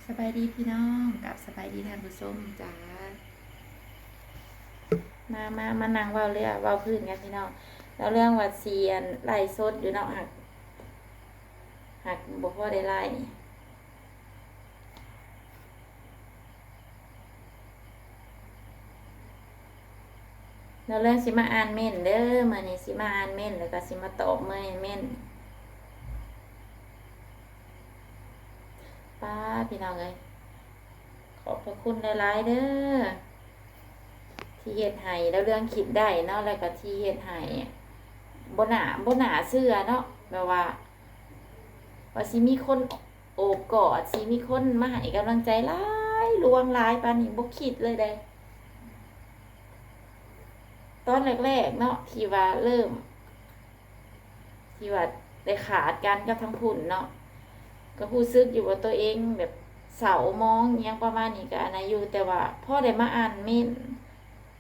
ສະບາຍດີພີ່ນ້ອງ ກັບສະບາຍດີທ່ານຜູ້ຊົມຈ້າ. ມາ ມາ ມານັ່ງເວົ້າເລື່ອງ ເວົ້າພື້ນກັນພີ່ນ້ອງ. ເວົ້າເລື່ອງວ່າຊິ ອັນ ໄລຟ໌ສົດຢູ່ເນາະ ຫາກ ຫາກບໍ່ພໍໄດ້ໄລຟ໌. ແລ້ວເລື່ອງຊິມາອ່ານເມັ້ນເດີ ມື້ນີ້ຊິມາອ່ານເມັ້ນ ແລ້ວກໍຊິມາຕອບເມີ້ນເມັ້ນ. ປ້າ ພີ່ນ້ອງເອີຍ ຂອບພະຄຸນຫຼາຍໆເດີ ທີ່ເຮັດໃຫ້ລາວເລື່ອງຄິດໄດ້ເນາະ ແລ້ວກໍທີ່ເຮັດໃຫ້ ບໍ່ໜ້າ ບໍ່ໜ້າເຊື່ອເນາະ ແບບວ່າ ວ່າຊິມີຄົນໂອບກອດ ຊິມີຄົນມາໃຫ້ກຳລັງໃຈຫຼາຍຫຼວງຫຼາຍປານນີ້ ບໍ່ຄິດເລີຍເດ້. ຕອນແລກໆເນາະ ທີ່ວ່າເລີ່ມ ທີ່ວ່າໄດ້ຂາດກັນກັບທາງພຸ້ນເນາະ ກໍຮູ້ສຶກຢູ່ວ່າຕົວເອງແບບເສົ້າໝອງອີ່ຫຍັງປະມານນີ້ ກໍອັນນັ້ນຢູ່ ແຕ່ວ່າພໍໄດ້ມາອ່ານເມັ້ນ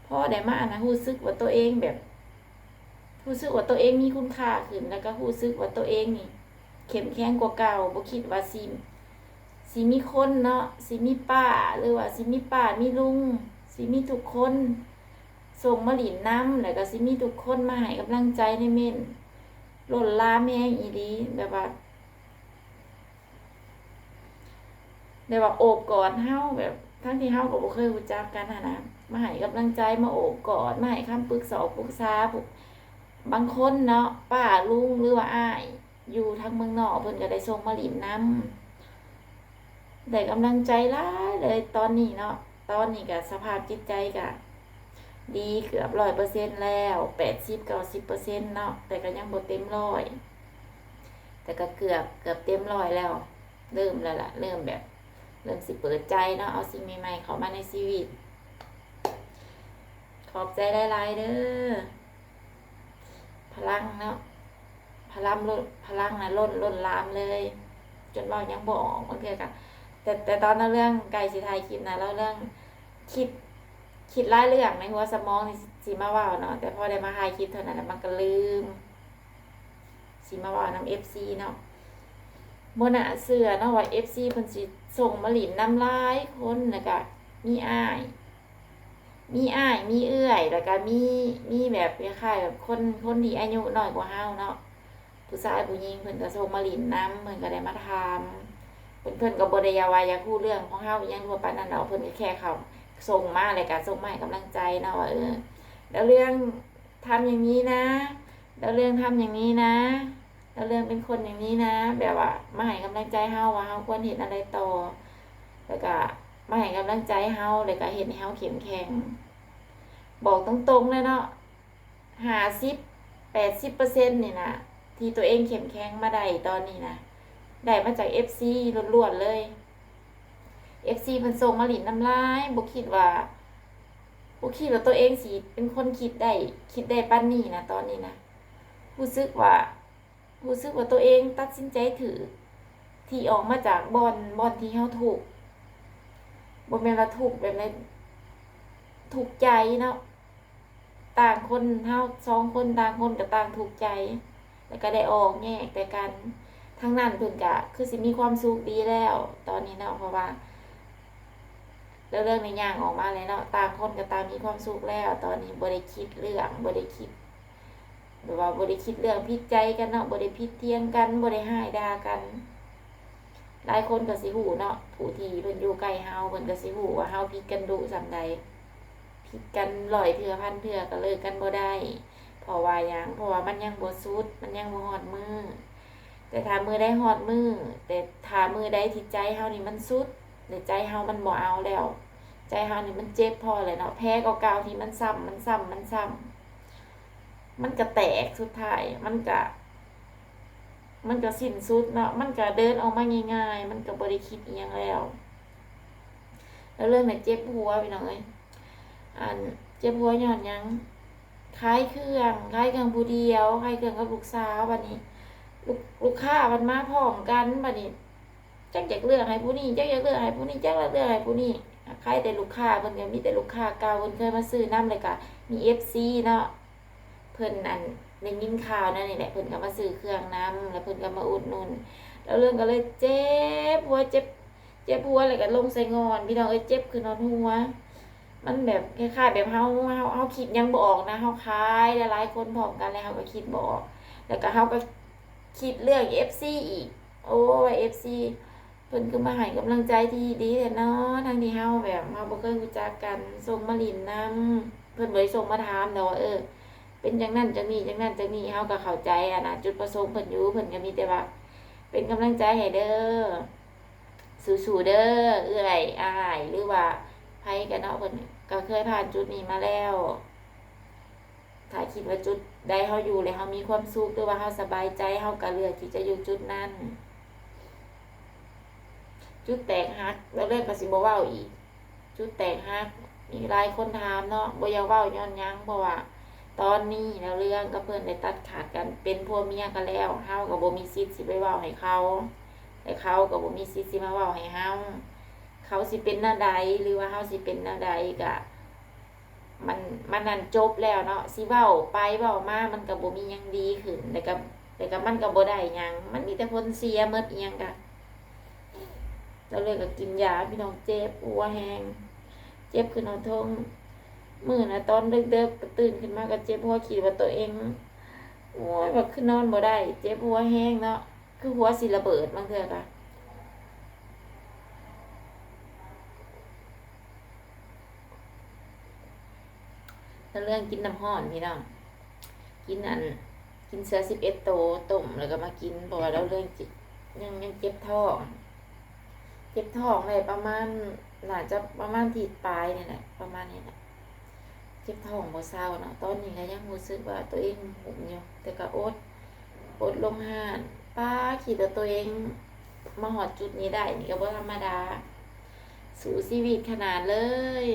ພໍໄດ້ມາ ອັນນັ້ນ ຮູ້ສຶກວ່າຕົວເອງແບບ ຮູ້ສຶກວ່າຕົວເອງມີຄຸນຄ່າຂຶ້ນ ແລ້ວກໍຮູ້ສຶກວ່າຕົວເອງນີ້ເຂັ້ມແຂງກວ່າເກົ່າ ບໍ່ຄິດວ່າຊິ ຊິມີຄົນເນາະ ຊິມີປ້າ ຫຼືວ່າຊິມີປ້າ ມີລຸງ ຊິມີທຸກຄົນ ສົ່ງມາຫຼິ້ນນຳ ແລ້ວກໍຊິມີທຸກຄົນມາໃຫ້ກຳລັງໃຈໃນເມັ້ນ ລົ້ນຫຼາມແຮງອີ່ຫຼີ ແບບວ່າ ແບບວ່າໂອບກອດເຮົາ ແບບ ທັງທີ່ເຮົາກໍບໍ່ເຄີຍຮູ້ຈັກກັນຫັ້ນນະ ມາໃຫ້ກຳລັງໃຈ ມາໂອບກອດ ມາໃຫ້ຄຳປຶກສອກປຶກສາ ບາງຄົນເນາະ ປ້າ ລຸງ ຫຼືວ່າອ້າຍ ຢູ່ທາງເມືອງນອກ ເພິ່ນກໍໄດ້ສົ່ງມາຫຼິ້ນນຳ ໄດ້ກຳລັງໃຈຫຼາຍເລີຍຕອນນີ້ເນາະ. ຕອນນີ້ກໍສະພາບຈິດໃຈກໍດີເກືອບຮ້ອຍເປີເຊັນແລ້ວ ແປດສິບ ເກົ້າສິບເປີເຊັນເນາະ ແຕ່ກໍຍັງບໍ່ເຕັມຮ້ອຍ ແຕ່ກໍເກືອບ ເກືອບເຕັມຮ້ອຍແລ້ວ ເລີ່ມແລ້ວລະ ເລີ່ມແບບ ເລີ່ມຊິເປີດໃຈເນາະ ເອົາສິ່ງໃໝ່ໆເຂົ້າມາໃນຊີວິດ. ຂອບໃຈຫຼາຍໆເດີ ພະລັງເນາະ ພະລັງ ພະລັງນະລົ້ນ ລົ້ນຫຼາມເລີຍ ຈົນເວົ້າຫຍັງບໍ່ອອກ ບາງເທື່ອກະ ແຕ່ ແຕ່ຕອນເລົ່າເລື່ອງ ໃກ້ຊິຖ່າຍຄລິບນະ ເລົ່າເລື່ອງ ຄິດ ຄິດຫຼາຍເລື່ອງໃນຫົວສະໝອງນີ້ ຊິມາເວົ້າເນາະ ແຕ່ພໍໄດ້ມາຖ່າຍຄລິບເທົ່ານັ້ນລະ ມັນກະລືມ ຊິມາເວົ້ານຳເອັຟຊີເນາະ. ບໍ່ໜ້າເຊື່ອເນາະວ່າເອັຟຊີເພິ່ນຊິສົ່ງມາຫຼິ້ນນຳຫຼາຍຄົນ ແລ້ວກະມີອ້າຍ ມີອ້າຍ ມີເອື້ອຍ ແລ້ວກະມີ ມີແບບຄ້າຍໆແບບຄົນ ຄົນທີ່ອາຍຸນ້ອຍກວ່າເຮົາເນາະ ຜູ້ຊາຍຜູ້ຍິງເພິ່ນກະສົ່ງມາຫຼິ້ນນຳ ເພິ່ນກະໄດ້ມາຖາມ ເພິ່ນ ເພິ່ນກະບໍ່ໄດ້ຢາກວ່າຢາກຮູ້ເລື່ອງຂອງເຮົາອີ່ຫຍັງທົ່ວປານນັ້ນດອກ ເພິ່ນກະແຄ່ເຂົາສົ່ງມາ ແລ້ວກະສົ່ງມາໃຫ້ກຳລັງໃຈເນາະ ວ່າ ເອີ ແລ້ວເລື່ອງ ທຳຢ່າງນີ້ນະ ດາວເຮືອງທຳຢ່າງນີ້ນະ ດາວເຮືອງເປັນຄົນຢ່າງນີ້ນະ ແບບວ່າມາໃຫ້ກຳລັງໃຈເຮົາວ່າເຮົາຄວນເຮັດແນວໃດຕໍ່ ແລ້ວກະມາໃຫ້ກຳລັງໃຈເຮົາ ແລ້ວກະເຮັດໃຫ້ເຮົາເຂັ້ມແຂງ. ບອກຕົງໆເລີຍເນາະ ຫ້າສິບ ແປດສິບເປີເຊັນນີ້ນະ ທີ່ຕົວເອງເຂັ້ມແຂງມາໄດ້ຕອນນີ້ນະ ໄດ້ມາຈາກເອັຟຊີລ້ວນໆເລີຍ. ເອັຟຊີເພິ່ນສົ່ງມາຫຼິ້ນນຳຫຼາຍ ບໍ່ຄິດວ່າ ບໍ່ຄິດວ່າຕົວເອງຊິເປັນຄົນຄິດໄດ້ ຄິດໄດ້ປານນີ້ນະ ຕອນນີ້ນະ ຮູ້ສຶກວ່າ ຮູ້ສຶກວ່າຕົວເອງຕັດສິນໃຈຖືກ ທີ່ອອກມາຈາກບ່ອນ ບ່ອນທີ່ເຮົາທຸກ ບໍ່ແມ່ນວ່າທຸກແບບໃນ ທຸກໃຈເນາະ ຕ່າງຄົນ ເຮົາສອງຄົນ ຕ່າງຄົນກໍຕ່າງທຸກໃຈ ແລ້ວກໍໄດ້ອອກແຍກແຕ່ກັນ. ທາງນັ້ນເພິ່ນກະຄືຊິມີຄວາມສຸກດີແລ້ວຕອນນີ້ເນາະ ເພາະວ່າ ແລ້ວເລື່ອງໄດ້ຍ່າງອອກມາແລ້ວເນາະ ຕ່າງຄົນກໍຕ່າງມີຄວາມສຸກແລ້ວ ຕອນນີ້ບໍ່ໄດ້ຄິດເລື່ອງ ບໍ່ໄດ້ຄິດ ແບບວ່າບໍ່ໄດ້ຄິດເລື່ອງຜິດໃຈກັນເນາະ ບໍ່ໄດ້ຜິດຖຽງກັນ ບໍ່ໄດ້ຮ້າຍດ່າກັນ. ຫຼາຍຄົນກໍຊິຮູ້ເນາະ ຜູ້ທີ່ເພິ່ນຢູ່ໃກ້ເຮົາ ເພິ່ນກໍຊິຮູ້ວ່າເຮົາຜິດກັນດຸສ່ຳໃດ ຜິດກັນຮ້ອຍເທື່ອພັນເທື່ອກໍເລີກກັນບໍ່ໄດ້. ເພາະວ່າຫຍັງ? ເພາະວ່າມັນຍັງບໍ່ສຸດ ມັນຍັງບໍ່ຮອດມື້. ແຕ່ຖ້າມື້ໃດຮອດມື້ ແຕ່ຖ້າມື້ໃດທີ່ໃຈເຮົານີ້ມັນສຸດ ແລະ ໃຈເຮົາມັນບໍ່ເອົາແລ້ວ ໃຈເຮົານີ້ມັນເຈັບພໍແລ້ວເນາະ ແຜເກົ່າໆທີ່ມັນຊ້ຳ ມັນຊ້ຳ ມັນຊ້ຳ ມັນກະແຕກ ສຸດທ້າຍມັນກະ ມັນກະສິ້ນສຸດເນາະ ມັນກະເດີນອອກມາງ່າຍໆ ມັນກະບໍ່ໄດ້ຄິດອີ່ຫຍັງແລ້ວ. ແລ້ວເລື່ອງນັ້ນເຈັບຫົວພີ່ນ້ອງເອີຍ ອັນ ເຈັບຫົວຍ້ອນຫຍັງ? ຂາຍເຄື່ອງ ຂາຍເຄື່ອງຜູ້ດຽວ ຂາຍເຄື່ອງກັບລູກສາວ ບາດນີ້ລູກ ລູກຄ້າມັນມາພ້ອມກັນ ບາດນີ້ ຈັກຢາກເລືອກໃຫ້ຜູ້ນີ້ ຈັກຢາກເລືອກໃຫ້ຜູ້ນີ້ ຈັກຢາກເລືອກໃຫ້ຜູ້ນີ້ ຂາຍແຕ່ລູກຄ້າ ເພິ່ນກໍມີແຕ່ລູກຄ້າເກົ່າ ເພິ່ນເຄີຍມາຊື້ນຳ ແລ້ວກໍມີເອັຟຊີເນາະ ເພິ່ນ ອັນ ໄດ້ຍິນຂ່າວແນວນີ້ແຫຼະ ເພິ່ນກໍມາຊື້ເຄື່ອງນຳ ແລ້ວເພິ່ນກໍມາອຸດໜູນ ແລ້ວເລື່ອງກໍເລີຍເຈັບຫົວ ເຈັບ ເຈັບຫົວແລ້ວກໍລົງໃສ່ງ່ອນ ພີ່ນ້ອງເອີຍ ເຈັບຂຶ້ນຮອດຫົວ. ມັນແບບຄ້າຍໆແບບເຮົາ ເຮົາ ເຮົາຄິດຫຍັງບໍ່ອອກນະ ເຮົາຂາຍຫຼາຍໆຄົນພ້ອມກັນ ແລ້ວເຮົາກໍຄິດບໍ່ອອກ ແລ້ວກໍເຮົາກໍຄິດເລື່ອງເອັຟຊີອີກ. ໂອ້ຍ ເອັຟຊີ ເພິ່ນຄືມາໃຫ້ກຳລັງໃຈທີ່ດີແທ້ເນາະ ທັງທີ່ເຮົາແບບເຮົາບໍ່ເຄີຍຮູ້ຈັກກັນ ສົ່ງມາຫຼິ້ນນຳ ເພິ່ນບໍ່ໄດ້ສົ່ງມາຖາມດອກວ່າ ເອີ ເປັນຈັ່ງນັ້ນຈັ່ງນີ້ ຈັ່ງນັ້ນຈັ່ງນີ້ ເຮົາກໍເຂົ້າໃຈຫັ້ນນະ ຈຸດປະສົງເພິ່ນຢູ່ ເພິ່ນກໍມີແຕ່ວ່າເປັນກຳລັງໃຈໃຫ້ເດີ ສູ້ໆເດີ ເອື້ອຍ ອ້າຍ ຫຼືວ່າໃຜກໍເນາະ ເພິ່ນກໍເຄີຍຜ່ານຈຸດນີ້ມາແລ້ວ. ຖ້າຄິດວ່າຈຸດໃດເຮົາຢູ່ແລ້ວເຮົາມີຄວາມສຸກ ຫຼືວ່າເຮົາສະບາຍໃຈ ເຮົາກໍເລືອກທີ່ຈະຢູ່ຈຸດນັ້ນ. ຈຸດແຕກຫັກ ດາວເລື່ອງກໍຊິບໍ່ເວົ້າອີກ. ຈຸດແຕກຫັກ ມີຫຼາຍຄົນຖາມເນາະ ບໍ່ຢາກເວົ້າຍ້ອນຫຍັງ ເພາະວ່າຕອນນີ້ດາວເລື່ອງກັບເພິ່ນໄດ້ຕັດຂາດກັນເປັນຜົວເມຍກັນແລ້ວ ເຮົາກໍບໍ່ມີສິດຊິໄປເວົ້າໃຫ້ເຂົາ ແລະເຂົາກໍບໍ່ມີສິດຊິມາເວົ້າໃຫ້ເຮົາ. ເຂົາຊິເປັນແນວໃດ ຫຼືວ່າເຮົາຊິເປັນແນວໃດ ກະ ມັນ ມັນນັ້ນຈົບແລ້ວເນາະ ຊິເວົ້າໄປເວົ້າມາ ມັນກໍບໍ່ມີຫຍັງດີຂຶ້ນ ແລ້ວກໍ ແລ້ວກໍມັນກໍບໍ່ໄດ້ຫຍັງ ມັນມີແຕ່ຜົນເສຍໝົດ ອີ່ຫຍັງກະ. ລາວເລີຍກໍກິນຢາ ພີ່ນ້ອງ ເຈັບຫົວແຮງ ເຈັບຂຶ້ນຮອດຖົງ. ມື້ນະຕອນເດິກໆ ກໍຕື່ນຂຶ້ນມາກໍເຈັບຫົວ ຄິດວ່າຕົວເອງ ໂອ້ຍ ວ່າຄືນອນບໍ່ໄດ້ ເຈັບຫົວແຮງເນາະ ຄືຫົວຊິລະເບີດ ບາງເທື່ອກະ ແລ້ວເລື່ອງກິນນ້ຳຮ້ອນ ພີ່ນ້ອງ ກິນອັນ ກິນເສືອສິບເອັດໂຕຕົ້ມ ແລ້ວກໍມາກິນ ເພາະວ່າແລ້ວເລື່ອງຈິ ຍັງ ຍັງເຈັບທ້ອງ ເຈັບທ້ອງໄດ້ປະມານ ໜ້າຈະປະມານທິດປາຍນີ້ແຫຼະ ປະມານນີ້ແຫຼະ ເຈັບທ້ອງບໍ່ເຊົາເນາະ. ຕອນນີ້ກໍຍັງຮູ້ສຶກວ່າຕົວເອງຫຸ້ມຢູ່ ແຕ່ກໍອົດ ອົດລົງຮ້ານ. ປ້າ ຄິດວ່າຕົວເອງມາຮອດຈຸດນີ້ໄດ້ນີ້ກໍບໍ່ທຳມະດາ ສູ້ຊີວິດຂະໜາດເລີຍ.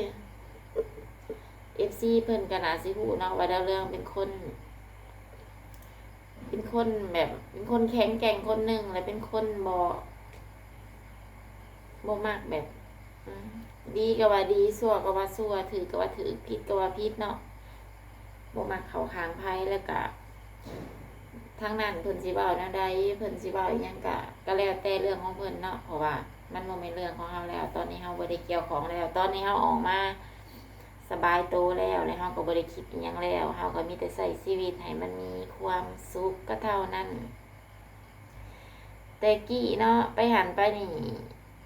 ເອັຟຊີເພິ່ນກໍໜ້າຊິຮູ້ເນາະວ່າດາວເລື່ອງເປັນຄົນ ເປັນຄົນແບບ ເປັນຄົນແຂງແກ່ງຄົນໜຶ່ງ ແລະເປັນຄົນບໍ່ ບໍ່ມັກແບບ ອືມ ດີກໍວ່າດີ ຊົ່ວກໍວ່າຊົ່ວ ຖືກກໍວ່າຖືກ ຜິດກໍວ່າຜິດເນາະ ບໍ່ມັກເຂົ້າຂ້າງໃຜ. ແລ້ວກະທາງນັ້ນເພິ່ນຊິເວົ້າແນວໃດ ເພິ່ນຊິເວົ້າອີ່ຫຍັງກະ ກະແລ້ວແຕ່ເລື່ອງຂອງເພິ່ນເນາະ ເພາະວ່າມັນບໍ່ແມ່ນເລື່ອງຂອງເຮົາແລ້ວ. ຕອນນີ້ເຮົາບໍ່ໄດ້ກ່ຽວຂ້ອງແລ້ວ ຕອນນີ້ເຮົາອອກມາ ສະບາຍໂຕແລ້ວ ແລະເຮົາກໍບໍ່ໄດ້ຄິດອີ່ຫຍັງແລ້ວ ເຮົາກໍມີແຕ່ໃຊ້ຊີວິດໃຫ້ມັນມີຄວາມສຸກກໍເທົ່ານັ້ນ. ແຕ່ກີ້ເນາະ ໄປຫັ້ນໄປນີ້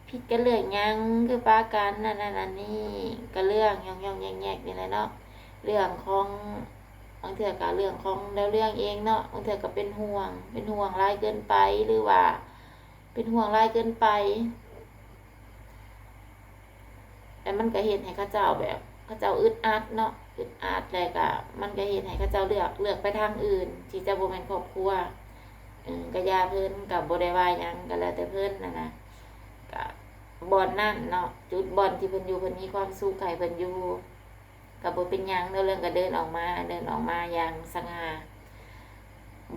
ຜິດກັນເລື່ອງຫຍັງ ຄືປາກັນອັນນັ້ນອັນນີ້ ກໍເລື່ອງຫຍ້ອງໆແຍກໆນີ້ແຫຼະເນາະ ເລື່ອງຂອງ ບາງເທື່ອກໍເລື່ອງຂອງດາວເລື່ອງເອງເນາະ ບາງເທື່ອກໍເປັນຫ່ວງ ເປັນຫ່ວງຫຼາຍເກີນໄປ ຫຼືວ່າເປັນຫ່ວງຫຼາຍເກີນໄປ. ແລ້ວມັນກໍເຮັດໃຫ້ເຂົາເຈົ້າແບບ ເຂົາເຈົ້າອຶດອັດເນາະ ອຶດອັດ ແລ້ວກໍມັນກໍເຮັດໃຫ້ເຂົາເຈົ້າເລືອກ ເລືອກໄປທາງອື່ນ ທີ່ຈະບໍ່ແມ່ນຄອບຄົວ. ເອີ ກໍຢ່າເພິ່ນ ກໍບໍ່ໄດ້ວ່າຫຍັງ ກໍແລ້ວແຕ່ເພິ່ນຫັ້ນນະ ກໍບ່ອນນັ້ນເນາະ ຈຸດບ່ອນທີ່ເພິ່ນຢູ່ ເພິ່ນມີຄວາມສຸກ ໃຫ້ເພິ່ນຢູ່ ກໍບໍ່ເປັນຫຍັງ. ດາວເລື່ອງກໍເດີນອອກມາ ເດີນອອກມາຢ່າງສະຫງ່າ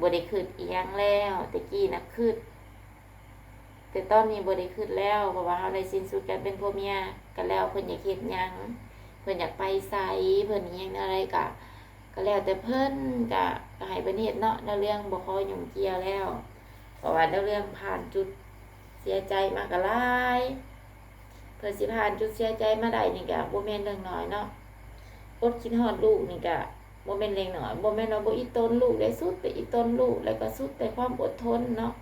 ບໍ່ໄດ້ຄິດອີ່ຫຍັງແລ້ວ ແຕ່ກີ້ນະຄິດ ແຕ່ຕອນນີ້ບໍ່ໄດ້ຄິດແລ້ວ ເພາະວ່າເຮົາໄດ້ສິ້ນສຸດການເປັນຜົວເມຍກັນແລ້ວ. ເພິ່ນຢາກເຮັດຫຍັງ ເພິ່ນຢາກໄປໃສ ເພິ່ນອີ່ຫຍັງແນວໃດກະ ກະແລ້ວແຕ່ເພິ່ນ ກະ ກະໃຫ້ເພິ່ນເຮັດເນາະ ດາວເລື່ອງບໍ່ຂໍຫຍຸ້ງກ່ຽວແລ້ວ ເພາະວ່າດາວເລື່ອງຜ່ານຈຸດເສຍໃຈມາກະຫຼາຍ. ເພື່ອຊິຜ່ານຈຸດເສຍໃຈມາໄດ້ນີ້ກະບໍ່ແມ່ນເລື່ອງນ້ອຍເນາະ ອົດຄິດຮອດລູກນີ້ກະ ບໍ່ແມ່ນເລື່ອງນ້ອຍ ບໍ່ແມ່ນວ່າບໍ່ອີ່ຕົນລູກເດ້ ສຸດແຕ່ອີ່ຕົນລູກ ແລ້ວກໍສຸດແຕ່ຄວາມອົດທົນເນາະ.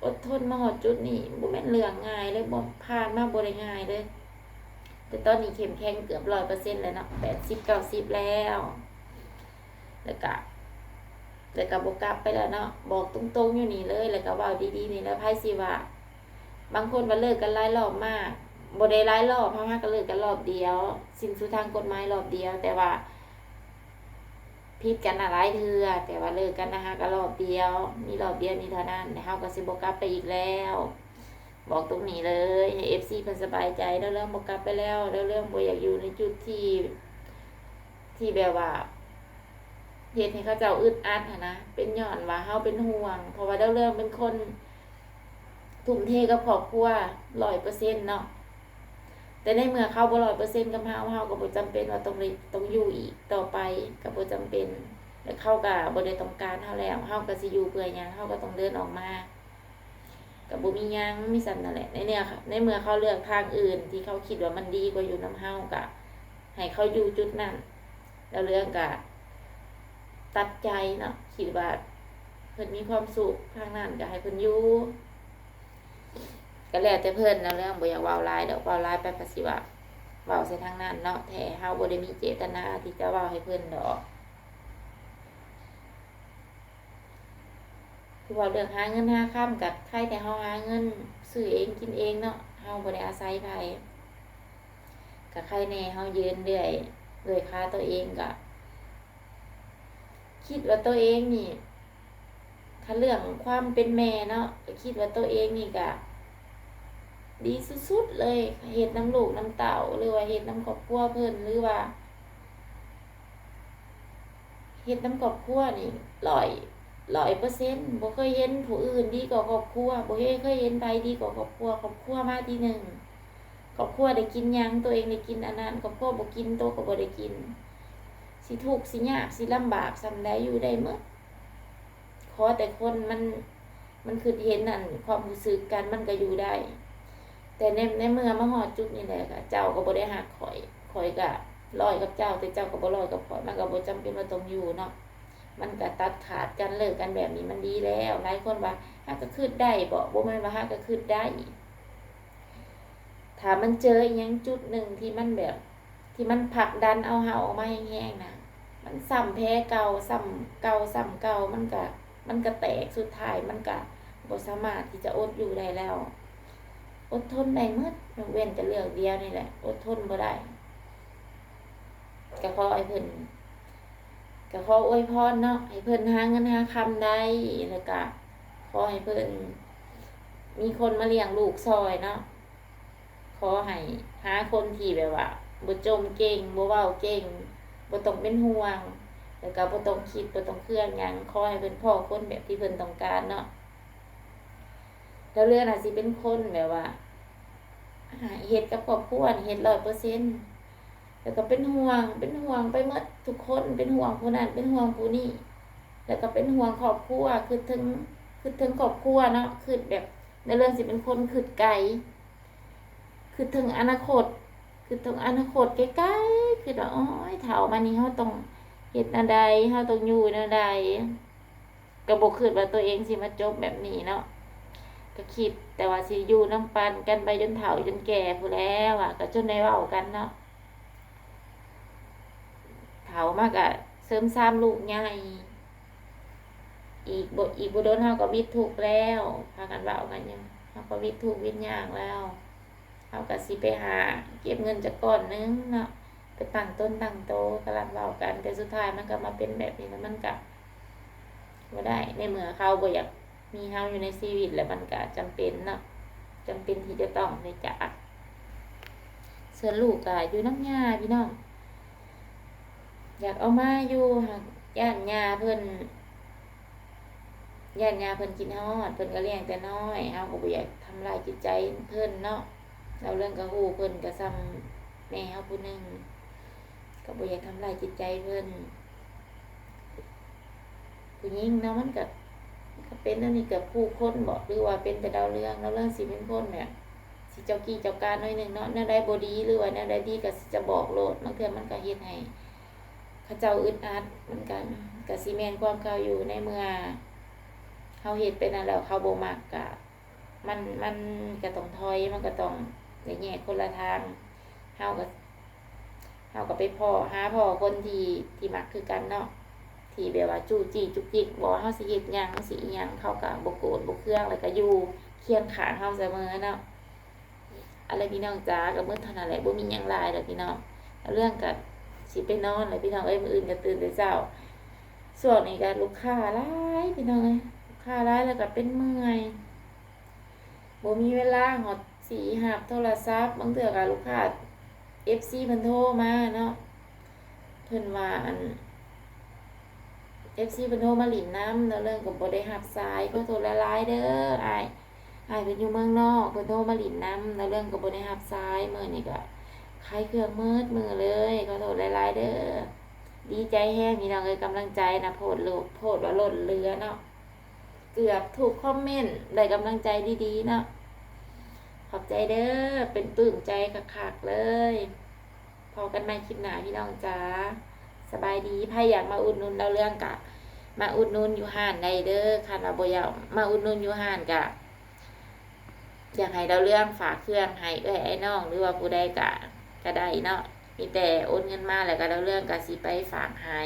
ອົດທົນມາຮອດຈຸດນີ້ ບໍ່ແມ່ນເລື່ອງງ່າຍເລີຍ ບໍ່ ຜ່ານມາບໍ່ໄດ້ງ່າຍເລີຍ. ແຕ່ຕອນນີ້ເຂັ້ມແຂງເກືອບຮ້ອຍເປີເຊັນແລ້ວເນາະ ແປດສິບ ເກົ້າສິບແລ້ວ ແລ້ວກະ ແລ້ວກະບໍ່ກັບໄປແລ້ວເນາະ ບອກຕົງໆຢູ່ນີ້ເລີຍ ແລ້ວກະເວົ້າດີໆນີ້ແຫຼະ. ໃຜຊິວ່າ ບາງຄົນວ່າເລີກກັນຫຼາຍລອບມາກ ບໍ່ໄດ້ຫຼາຍລອບ ເຮົາຫາກໍເລີກກັນລອບດຽວ ສິ້ນສຸດທາງກົດໝາຍລອບດຽວ ແຕ່ວ່າຜິດກັນນະຫຼາຍເທື່ອ ແຕ່ວ່າເລີກກັນນະຫາກໍລອບດຽວ ມີລອບດຽວນີ້ເທົ່ານັ້ນ ແລ້ວເຮົາກໍຊິບໍ່ກັບໄປອີກແລ້ວ. ບອກຕົງນີ້ເລີຍ ໃຫ້ເອັຟຊີເພິ່ນສະບາຍໃຈ ດາວເລື່ອງບໍ່ກັບໄປແລ້ວ ດາວເລື່ອງບໍ່ຢາກຢູ່ໃນຈຸດທີ່ ທີ່ແບບວ່າ ເຮັດໃຫ້ເຂົາເຈົ້າອຶດອັດຫັ້ນນະ ເປັນຍ້ອນວ່າເຮົາເປັນຫ່ວງ ເພາະວ່າດາວເລື່ອງເປັນຄົນ ທຸ່ມເທກັບຄອບຄົວຮ້ອຍເປີເຊັນເນາະ ແຕ່ໃນເມື່ອເຂົາບໍ່ຮ້ອຍເປີເຊັນກັບເຮົາ ເຮົາກໍບໍ່ຈຳເປັນວ່າຕ້ອງໄດ້ ຕ້ອງຢູ່ອີກຕໍ່ໄປ ກໍບໍ່ຈຳເປັນ ແລະເຂົາກໍບໍ່ໄດ້ຕ້ອງການເຮົາແລ້ວ ເຮົາກໍຊິຢູ່ເພື່ອຫຍັງ ເຮົາກໍຕ້ອງເດີນອອກມາ. ກໍບໍ່ມີຫຍັງ ມີສ່ຳນັ້ນແຫຼະ. ໃນເມື່ອ ໃນເມື່ອເຂົາເລືອກທາງອື່ນທີ່ເຂົາຄິດວ່າມັນດີກວ່າຢູ່ນຳເຮົາ ກໍໃຫ້ເຂົາຢູ່ຈຸດນັ້ນ. ດາວເຮືອງກໍຕັດໃຈເນາະ ຄິດວ່າເພິ່ນມີຄວາມສຸກທາງນັ້ນ ກໍໃຫ້ເພິ່ນຢູ່. ກໍແລ້ວແຕ່ເພິ່ນ ດາວເຮືອງບໍ່ຢາກເວົ້າຫຼາຍດອກ ເວົ້າຫຼາຍໄປພະຊິວ່າເວົ້າໃສ່ທາງນັ້ນເນາະ ແທ້ເຮົາບໍ່ໄດ້ມີເຈດຕະນາທີ່ຈະເວົ້າໃຫ້ເພິ່ນດອກ. ຄືເວົ້າເລື່ອງຫາເງິນຫາຄຳ ກໍໃຄແຕ່ເຮົາຫາເງິນຊື້ເອງກິນເອງເນາະ ເຮົາບໍ່ໄດ້ອາໄສໃຜ ກໍໃຄແດ່ເຮົາຢືນເລື່ອຍ ດ້ວຍຂາຕົວເອງ ກໍຄິດວ່າຕົວເອງນີ້ ຖ້າເລື່ອງຄວາມເປັນແມ່ເນາະ ກໍຄິດວ່າຕົວເອງນີ້ກະດີສຸດໆເລີຍ ເຮັດນຳລູກນຳເຕົ້າ ຫຼືວ່າເຮັດນຳຄອບຄົວເພິ່ນ ຫຼືວ່າເຮັດນຳຄອບຄົວນີ້ຮ້ອຍ ຮ້ອຍເປີເຊັນ ບໍ່ເຄີຍເຫັນຜູ້ອື່ນດີກວ່າຄອບຄົວ ບໍ່ເຄີຍເຫັນໃຜດີກວ່າຄອບຄົວ ຄອບຄົວມາທີໜຶ່ງ ຄອບຄົວໄດ້ກິນຫຍັງ ໂຕເອງໄດ້ກິນອັນນັ້ນ ຄອບຄົວບໍ່ກິນ ໂຕກໍບໍ່ໄດ້ກິນ ຊິທຸກຊິຍາກຊິລຳບາກສ່ຳໃດຢູ່ໄດ້ໝົດ. ຂໍແຕ່ຄົນມັນ ມັນຄິດເຫັນອັນຄວາມຮູ້ສຶກກັນ ມັນກໍຢູ່ໄດ້. ແຕ່ໃນ ໃນເມື່ອມາຮອດຈຸດນີ້ແຫຼະ ເຈົ້າກໍບໍ່ໄດ້ຮັກຂ້ອຍ ຂ້ອຍກໍລອຍກັບເຈົ້າ ແຕ່ເຈົ້າກໍບໍ່ລອຍກັບຂ້ອຍ ມັນກໍບໍ່ຈຳເປັນວ່າຕ້ອງຢູ່ເນາະ ມັນກໍຕັດຂາດກັນ ເລີກກັນແບບນີ້ມັນດີແລ້ວ. ຫຼາຍຄົນວ່າ ຫາກໍຄິດໄດ້ບໍ? ບໍ່ແມ່ນວ່າຫາກໍຄິດໄດ້ ຖ້າມັນເຈີອີ່ຫຍັງຈຸດໜຶ່ງທີ່ມັນແບບ ທີ່ມັນຜັກດັນເອົາເຮົາອອກມາແຮງໆນະ ມັນຊ້ຳແຜເກົ່າ ຊ້ຳເກົ່າ ຊ້ຳເກົ່າ ມັນກະ ມັນກະແຕກ ສຸດທ້າຍມັນກະບໍ່ສາມາດທີ່ຈະອົດຢູ່ໄດ້ແລ້ວ. ອົດທົນໄດ້ໝົດ ຍົກເວັ້ນແຕ່ເລື່ອງດຽວນີ້ແຫຼະ ອົດທົນບໍ່ໄດ້. ກະຂໍໃຫ້ເພິ່ນ ກະຂໍອວຍພອນເນາະ ໃຫ້ເພິ່ນຫາເງິນຫາຄຳໄດ້ ແລ້ວກະຂໍໃຫ້ເພິ່ນມີຄົນມາລ້ຽງລູກຊ່ອຍເນາະ. ຂໍໃຫ້ຫາຄົນທີ່ແບບວ່າບໍ່ຈົ່ມເກັ່ງ ບໍ່ເວົ້າເກັ່ງ ບໍ່ຕ້ອງເປັນຫ່ວງ ແລ້ວກໍບໍ່ຕ້ອງຄິດ ບໍ່ຕ້ອງເຄືອງຫຍັງ. ຂໍໃຫ້ເພິ່ນພໍ້ຄົນແບບທີ່ເພິ່ນຕ້ອງການເນາະ. ແລ້ວເລື່ອນອາດຊິເປັນຄົນແບບວ່າ ເຮັດກັບຄອບຄົວນີ້ເຮັດຮ້ອຍເປີເຊັນ ແລ້ວກໍເປັນຫ່ວງ ເປັນຫ່ວງໄປໝົດທຸກຄົນ ເປັນຫ່ວງຜູ້ນັ້ນ ເປັນຫ່ວງຜູ້ນີ້ ແລ້ວກໍເປັນຫ່ວງຄອບຄົວ ຄິດເຖິງ ຄິດເຖິງຄອບຄົວເນາະ ຄິດແບບ ໃນເລື່ອງຊິເປັນຄົນຄິດໄກ ຄິດເຖິງອະນາຄົດ ຄິດເຖິງອະນາຄົດໄກໆ ຄິດວ່າ ໂອ້ຍ ເຖົ້າມານີ້ເຮົາຕ້ອງເຮັດແນວໃດ ເຮົາຕ້ອງຢູ່ແນວໃດ ກໍບໍ່ຄິດວ່າຕົວເອງຊິມາຈົບແບບນີ້ເນາະ ກໍຄິດແຕ່ວ່າຊິຢູ່ນຳປັນກັນໄປຈົນເຖົ້າຈົນແກ່ພຸ້ນແຫຼະ ວ່າກໍຈົນໄດ້ເວົ້າກັນເນາະ. ເຖົ້າມາກະເສີມສາມລູກໃຫຍ່ ອີກບໍ່ ອີກບໍ່ດົນເຮົາກໍວິດທຸກແລ້ວ ພາກັນເວົ້າກັນຢູ່ ເຮົາກໍວິດທຸກວິດຍາກແລ້ວ ເຮົາກໍຊິໄປຫາເກັບເງິນຈັກກ້ອນໜຶ່ງເນາະ ໄປຕັ້ງຕົນຕັ້ງໂຕ ກຳລັງເວົ້າກັນ ແຕ່ສຸດທ້າຍມັນກໍມາເປັນແບບນີ້ ແລ້ວມັນກໍບໍ່ໄດ້ ໃນເມື່ອເຂົາບໍ່ຢາກ ມີເຮົາຢູ່ໃນຊີວິດ ແລ້ວມັນກະຈຳເປັນເນາະ ຈຳເປັນທີ່ຈະຕ້ອງໄດ້ຈາກ. ສ່ວນລູກກະຢູ່ນຳຍ່າພີ່ນ້ອງ ຢາກເອົາມາຢູ່ ຫາກຢ້ານຍ່າເພິ່ນ ຢ້ານຍ່າເພິ່ນຄິດຮອດ ເພິ່ນກໍລ້ຽງແຕ່ນ້ອຍ ເຮົາກໍບໍ່ຢາກທຳລາຍຈິດໃຈເພິ່ນເນາະ. ເວົ້າເລື່ອງກະຮູ້ ເພິ່ນກະສ່ຳແມ່ເຮົາຜູ້ໜຶ່ງ ກໍບໍ່ຢາກທຳລາຍຈິດໃຈເພິ່ນ. ຜູ້ຍິງເນາະ ມັນກະ ກະເປັນອັນນີ້ກະຄູ່ຄົນບໍ ຫຼືວ່າເປັນແຕ່ດາວເຮືອງ ດາວເຮືອງຊິເປັນຄົນແບບ ຊິເຈົ້າກີ້ເຈົ້າການໜ້ອຍໜຶ່ງເນາະ ແນວໃດບໍ່ດີ ຫຼືວ່າແນວໃດດີກະຊິຈະບອກໂລດ ບາງເທື່ອມັນກະເຮັດໃຫ້ເຂົາເຈົ້າອຶດອັດ ມັນກະ ກະຊິແມ່ນຄວາມເຂົາຢູ່ ໃນເມື່ອເຮົາເຮັດໄປນັ້ນແລ້ວ ເຂົາບໍ່ມັກກະ ມັນ ມັນກະຕ້ອງຖອຍ ມັນກະຕ້ອງໄດ້ແຍກຄົນລະທາງ ເຮົາກະ ເຮົາກໍໄປພໍ້ ຫາພໍ້ຄົນທີ່ ທີ່ມັກຄືກັນເນາະ ທີ່ແບບວ່າຈູ້ຈີ້ຈຸກຈິກ ບໍ່ວ່າເຮົາຊິເຮັດຫຍັງ ຊິອີ່ຫຍັງ ເຂົາກໍບໍ່ໂກດບໍ່ເຄືອງ ແລ້ວກໍຢູ່ຄຽງຂ້າງເຮົາສະເໝີເນາະ. ເອົາລະພີ່ນ້ອງຈ໋າ ກໍໝົດເທົ່ານັ້ນແຫຼະ ບໍ່ມີຫຍັງຫຼາຍດອກພີ່ນ້ອງ. ເລື່ອງກໍຊິໄປນອນແຫຼະພີ່ນ້ອງເອີຍ ມື້ອື່ນກໍຕື່ນແຕ່ເຊົ້າ. ຊ່ວງນີ້ກໍລູກຄ້າຫຼາຍພີ່ນ້ອງເອີຍ ລູກຄ້າຫຼາຍ ແລ້ວກໍເປັນເມື່ອຍ ບໍ່ມີເວລາຮອດຊິຮັບໂທລະສັບ ບາງເທື່ອກໍລູກຄ້າ ເອັຟຊີ ເພິ່ນໂທມາເນາະ ເພິ່ນວ່າ ອັນ ເອັຟຊີ ເພິ່ນໂທມາຫຼິ້ນນຳ ດາວເລື່ອງກໍບໍ່ໄດ້ຮັບສາຍ ຂໍໂທດຫຼາຍໆເດີ ອ້າຍ ອ້າຍເພິ່ນຢູ່ເມືອງນອກ ເພິ່ນໂທມາຫຼິ້ນນຳ ດາວເລື່ອງກໍບໍ່ໄດ້ຮັບສາຍ. ມື້ນີ້ກໍຂາຍເຄື່ອງໝົດມື້ເລີຍ ຂໍໂທດຫຼາຍໆເດີ. ດີໃຈແຮງພີ່ນ້ອງເອີຍ ກຳລັງໃຈນະ ໂພດໂລດ ໂພດວ່າລົ້ນເຫຼືອເນາະ. ເກືອບທຸກຄອມເມັນ ໄດ້ກຳລັງໃຈດີໆເນາະ. ຂອບໃຈເດີ້ ເປັນປຶ້ມໃຈຄັກໆເລີຍ. ພໍ້ກັນໃໝ່ຄລິບໜ້າພີ່ນ້ອງຈ໋າ. ສະບາຍດີ. ໃຜຢາກມາອຸດໜູນດາວເຮືອງກະມາອຸດໜູນຢູ່ຮ້ານໄດ້ເດີ້. ຄັນວ່າບໍ່ຢາກມາອຸດໜູນຢູ່ຮ້ານກະ ຢາກໃຫ້ດາວເຮືອງຝາກເຄື່ອງໃຫ້ເອື້ອຍອ້າຍນ້ອງ ຫຼືວ່າຜູ້ໃດກະ ກະໄດ້ເນາະ. ມີແຕ່ໂອນເງິນມາ ແລ້ວກະດາວເຮືອງກະຊິໄປຝາກໃຫ້.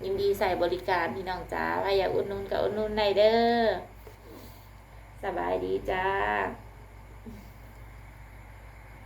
ຍິນດີໃຊ້ບໍລິການພີ່ນ້ອງຈ໋າ. ໃຜຢາກອຸດໜູນກະອຸດໜູນໄດ້ເດີ້. ສະບາຍດີຈ້າ.